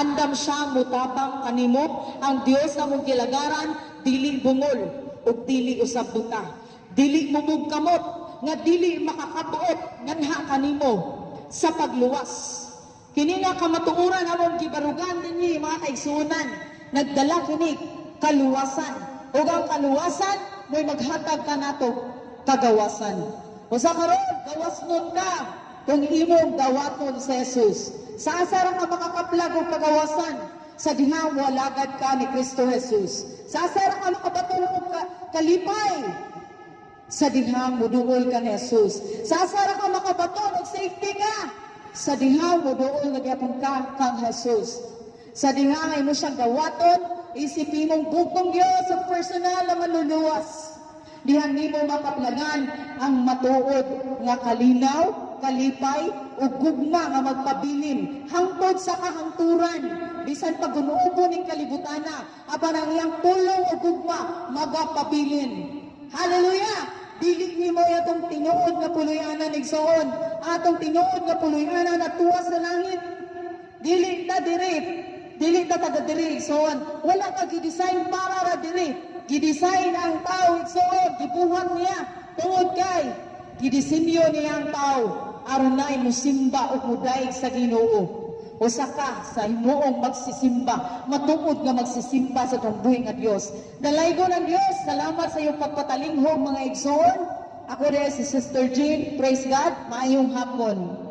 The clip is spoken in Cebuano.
Andam siya mutabang kanimo. Ang Dios among gilagaran dili bungol ug dili usab buta. Dili mumugkamot nga dili makakabuot nganha kanimo sa pagluwas. Kini nga kamatuoran among gibarugan dinhi, mga kaigsuonan, nagdala kini kaluwasan. Ug ang kaluwasan mo'y maghatag kanato kagawasan. Usa karon, gawasnon ka kung imong dawaton si Jesus. Sa asa ra ka makakaplag og kagawasan? Sa diha moalagad ka ni Kristo Jesus. Sa asa ra ka makabaton og kalipay? Sa dihang muduol ka ni Jesus. Sa asa ra ka makabaton og safety ka? Sa dihang muduol na gyapon ka kang Jesus. Sa dihang imo siyang dawaton, isipin mong bugtong Dios sa personal na manluluwas. Dihan nimo makaplagan ang matuod nga kalinaw, kalipay ug gugma nga magpabilin hangtod sa kahangturan, bisan pag gunuobo ning kalibutana, apan ang iyang pulong ug gugma magapabilin. Hallelujah! Dili nimo atong tinuod nga puloy-anan, igsoon. Atong tinuod nga puloy-anan at tuwa sa langit. Dili ta diri. Dili ta taga diri, igsoon. Wala ka gi-design para ra diri. Gi-design ang tao, igsoon, gibuhat niya tungod kay gidisenyo niya ang tao aron na musimba ug mudayeg sa Ginoo. Usa ka sa himuong magsisimba, matuod nga magsisimba sa atong buhi nga Dios. Dalaygon ang Dios. Salamat sa iyong pagpatalinghog, mga igsoon. Ako rin si Sister Jean. Praise God. Maayong hapon.